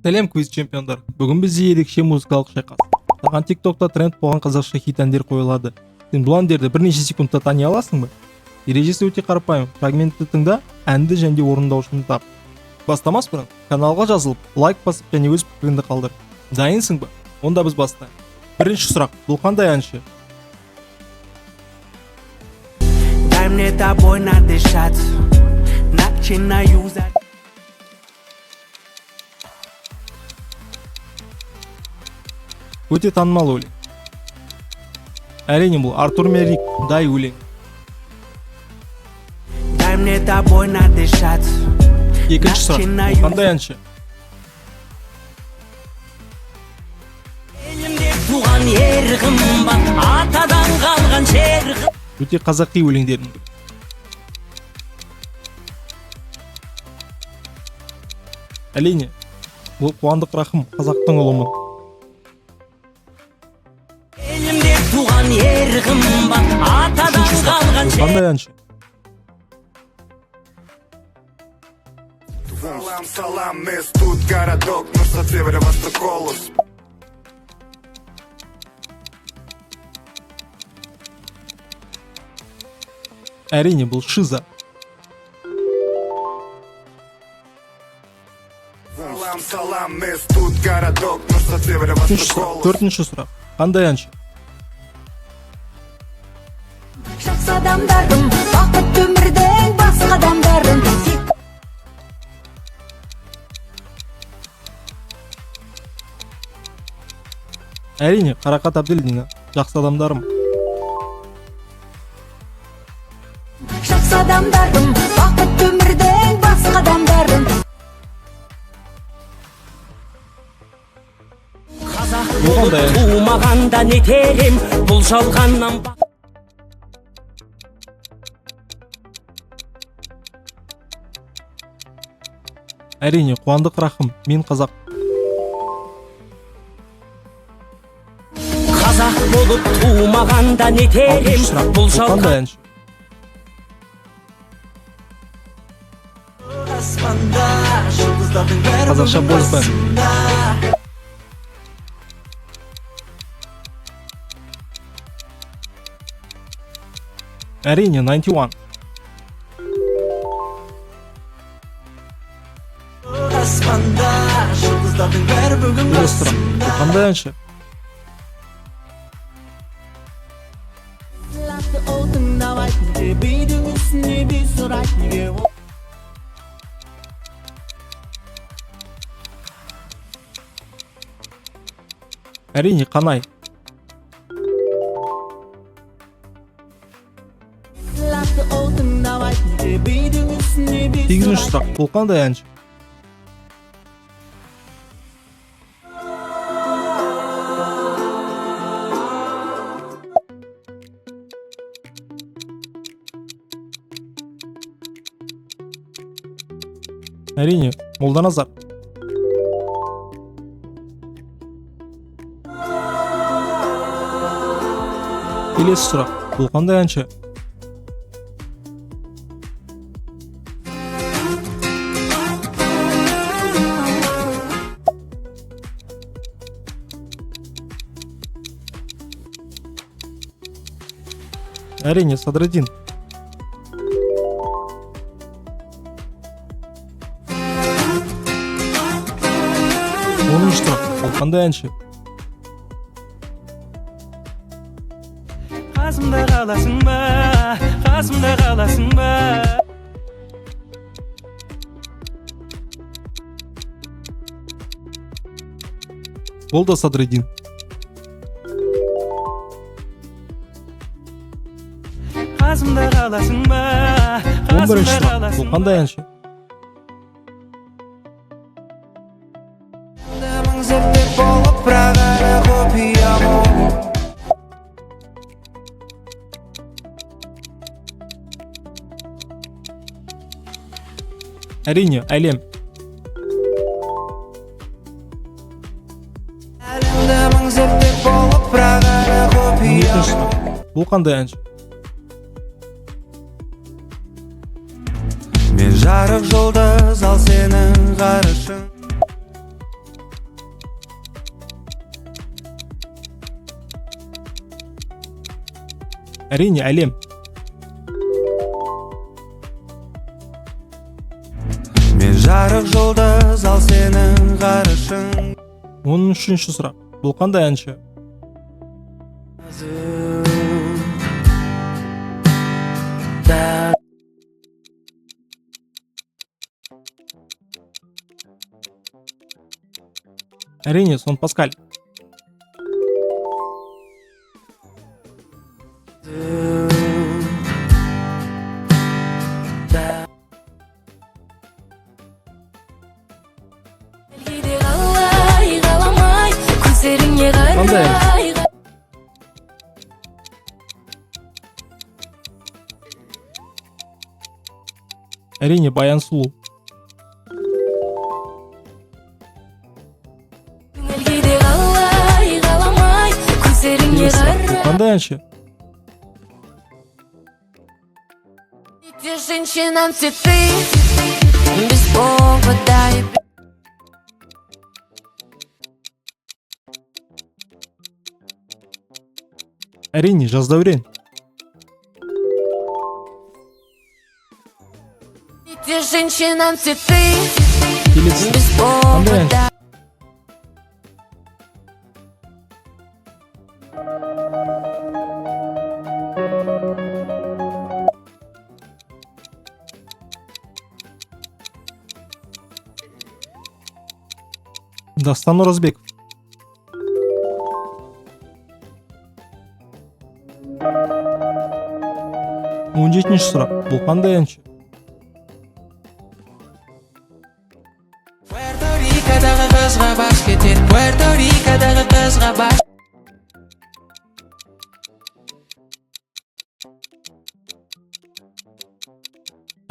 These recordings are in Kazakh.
Сәлем, квиз чемпиондар! Бүгін бізде ерекше музыкалық шайқас. Саған ТикТокта тренд болған қазақша хит әндер қойылады. Сен бұл әндерді бірнеше секундта тани аласың ба? Ережесі өте қарапайым: фрагментті тыңда, әнді және де орындаушыны тап. Бастамас бұрын каналға жазылып, лайк басып және өз пікіріңді қалдыр. Дайынсың ба? Онда біз бастайық. Бірінші сұрақ: бұл қандай әнші? Дай мне тобой надышаться. Начинаю за. Өте танымал өлең. Әрине, бұл Артур мен Рик, «Дай өлең». Дай мне тобой надышаться. Екінші сұрақ: бұл қандай әнші? Елімде туған ер қымбат, атадан қалған жер. Өте қазақи өлеңдердің бірі. Әрине, бұл Қуандық Рахым, «Қазақтың ұлымын». Елімде туған ер қымбат, атадан Үшінші сұрақ: қалған бұл жер. қандай әнші? Салам, салам, мы тут городок, ну северо-восток голос. Әрине, бұл Шиза. Салам, салам, мы тут городок, ну северо-восток Үшінші сұрақ. голос. Төртінші сұрақ: қандай әнші? Жақсы адамдарым, бақытты өмірдің басқа адамдарын тек. Әрине, Қарақат Әбділдина, «Жақсы адамдарым». Жақсы адамдарым, бақытты өмірдің басқа адамдарын. Қазақ Бұл болып қандай әнші? тумағанда нетер ем бұл жалғаннан? Әрине, Қуандық Рахым, «Мен қазақ». Қазақ болып тумағанда нетер Алтыншы ем сұрақ: бұл бұл қандай жалған. әнші? Аспанда жұлдыздардың бәрі. Қазақша бойз бэнд. Әрине, 91. Аспанда жұлдыздардың бәрі бүгін. Келесі сұрақ: бұл қандай әнші? Ол тыңдамайды неге, бидің үстіне би сұрайды неге ол? Әрине, Қанай. Ол тыңдамайды неге, бидің үстіне би Сегізінші сұрайды. сұрақ: бұл қандай әнші? Әрине, Молданазар. Келесі сұрақ: бұл қандай әнші? Әрине, Садраддин. 10-сұрақ: бұл қандай әнші? Қасымда қаласың ба, қасымда қаласың ба? Бұл да Садраддин. Қасымда қаласың ба? Он бірінші Қасымда сұрақ: бұл қаласың. қандай әнші? Мың зерттеп болып, бірақ әлі құпия болып. Әрине, Әлем. Әлемді мың зерттеп болып, бірақ әлі Он құпия. екінші сұрақ: бұл қандай әнші? Мен жарық жұлдыз, ал сенің ғарышың. Әрине, Әлем. Мен жарық жұлдыз, ал сенің ғарышың. 13-ші сұрақ. Бұл қандай әнші? Әрине, Сон Паскаль. Кейде қалай қаламай көздеріңе Қандай әнші? Қарай. Әрине, Баян Сұлу. Кейде қалай қаламай көздеріңе Келесі сұрақ. Бұл қарай. қандай әнші? Те женщинам цветы без повода и Әрине, Жас Дәурен. Те женщинам цветы Келесі сұрақ. без Қандай әнші? повода. Дастан Оразбеков. 17-ші сұрақ. Бұл қандай әнші? Пуэрто Рикадағы қызға бас кетер, Пуэрто Рикадағы қызға бас.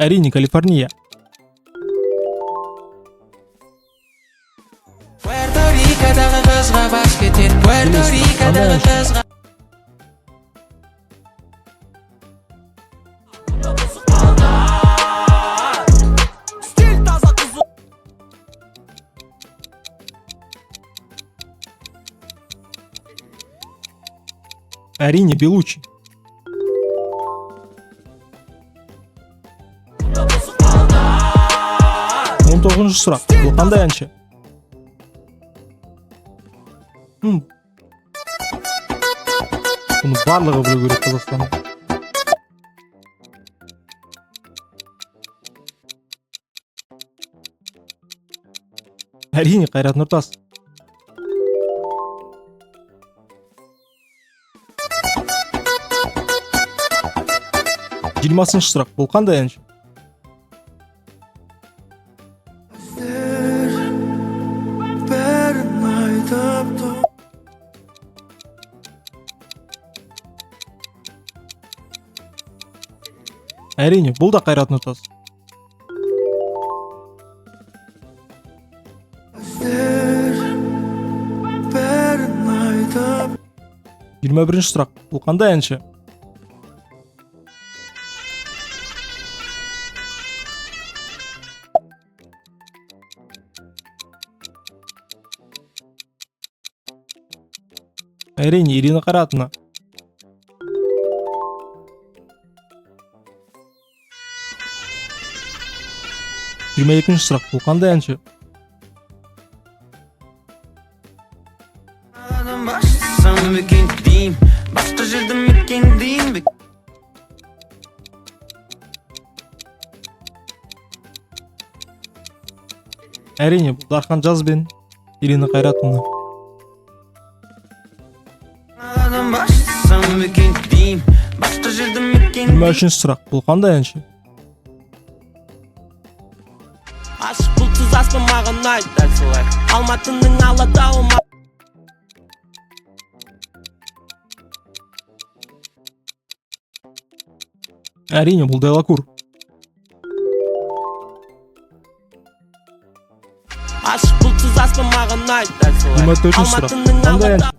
Әрине, Калифорния. Пуэрто Рикадағы қызға бас кетер, Пуэрто Келесі сұрақ. Қандай Рикадағы әнші? қызға. Әрине, Белучи. 19-шы сұрақ. Бұл қандай әнші? Бұны барлығы білу керек Қазақстанда. Әрине, Қайрат Нұртас. 20-шы сұрақ. Бұл қандай әнші? Бәрін айтып тұр. Әрине, бұл да Қайрат Нұртас. Бәрін айтып. 21-ші сұрақ. Бұл қандай әнші? Әрине, Ирина Қайратовна. 22-ші сұрақ. Бұл қандай әнші? Қаладан басшысам мекендеймін, басқа жерді мекендеймін. Әрине, бұл Дархан Жаз бен Ирина Қайратовна. Қаладан басшысам мекендеймін, басқа жерді мекендеймін. 23-ші сұрақ. Бұл қандай әнші? Ашық бұлтсыз аспан маған ұнайды дәл солай. Алматының Алатауы. Әрине, бұл Делакур. Ашық бұлтсыз аспан маған ұнайды дәл солай. 24-ші сұрақ. Алматының Қандай әнші? Алатауы.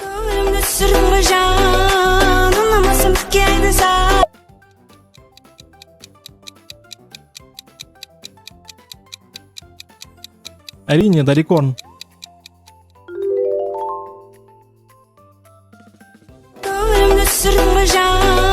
Көңілімді түсірдің бе, жан? Ұнамасам тікелді сал. Әрине, Дарикорн. Түсірдің бе жан?